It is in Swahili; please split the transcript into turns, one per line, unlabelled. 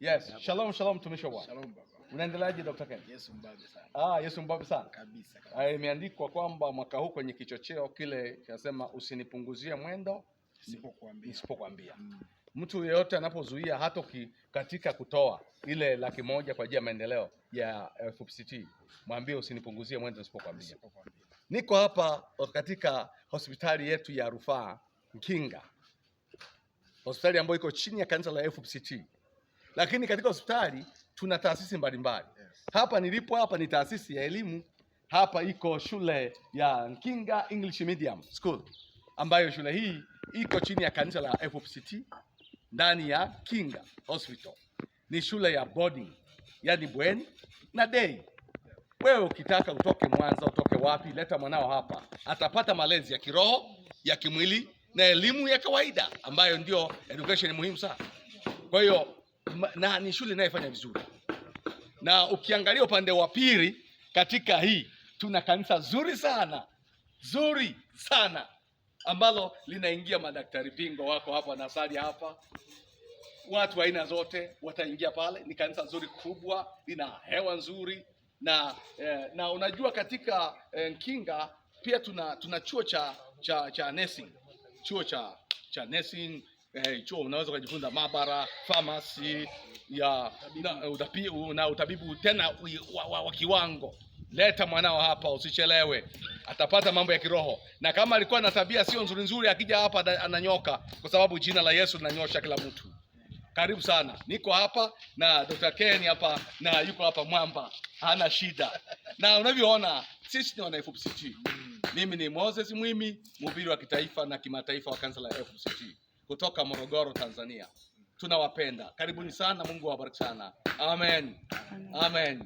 Yes, shalom shalom, mtumishi wa Bwana.
Shalom baba.
Unaendeleaje, Dr. Ken?
Yesu mbabe sana.
Ah, Yesu mbabe sana.
Kabisa kabisa.
Ah, imeandikwa kwamba mwaka huu kwenye kichocheo kile kinasema usinipunguzie mwendo
Nisipokuambia.
Nisipokuambia. Mtu yeyote anapozuia hata katika kutoa ile 100,000 kwa ajili ya maendeleo ya FPCT, mwambie usinipunguzie mwendo nisipokuambia.
Nisipokuambia.
Niko hapa katika hospitali yetu ya rufaa Nkinga, hospitali ambayo iko chini ya kanisa la FPCT, lakini katika hospitali tuna taasisi mbalimbali. Hapa nilipo hapa ni taasisi ya elimu. Hapa iko shule ya Nkinga English Medium School, ambayo shule hii iko chini ya kanisa la FPCT ndani ya Kinga Hospital. Ni shule ya boarding, yani bweni na day. Wewe ukitaka utoke Mwanza, utoke wapi, leta mwanao hapa, atapata malezi ya kiroho, ya kimwili na elimu ya kawaida ambayo ndio education muhimu sana. Kwa hiyo na ni shule inayofanya vizuri, na ukiangalia upande wa pili katika hii tuna kanisa zuri sana, zuri sana ambalo linaingia madaktari bingwa wako hapa nasali hapa, watu aina zote wataingia pale. Ni kanisa zuri kubwa, lina hewa nzuri na unajua katika Nkinga pia tuna chuo cha nursing, chuo cha nursing, chuo unaweza ukajifunza maabara, pharmacy ya na utabibu tena wa kiwango. Leta mwanao hapa, usichelewe, atapata mambo ya kiroho, na kama alikuwa na tabia sio nzuri nzuri, akija hapa ananyoka, kwa sababu jina la Yesu linanyosha kila mtu. Karibu sana, niko hapa na Dr. Ken hapa na yuko hapa Mwamba, hana shida. Na unavyoona sisi ni wana FPCT. Mimi ni Moses Mwimi, mhubiri wa kitaifa na kimataifa wa kanisa la FPCT kutoka Morogoro, Tanzania. Tunawapenda, karibuni sana. Mungu awabariki sana. Amen, amen.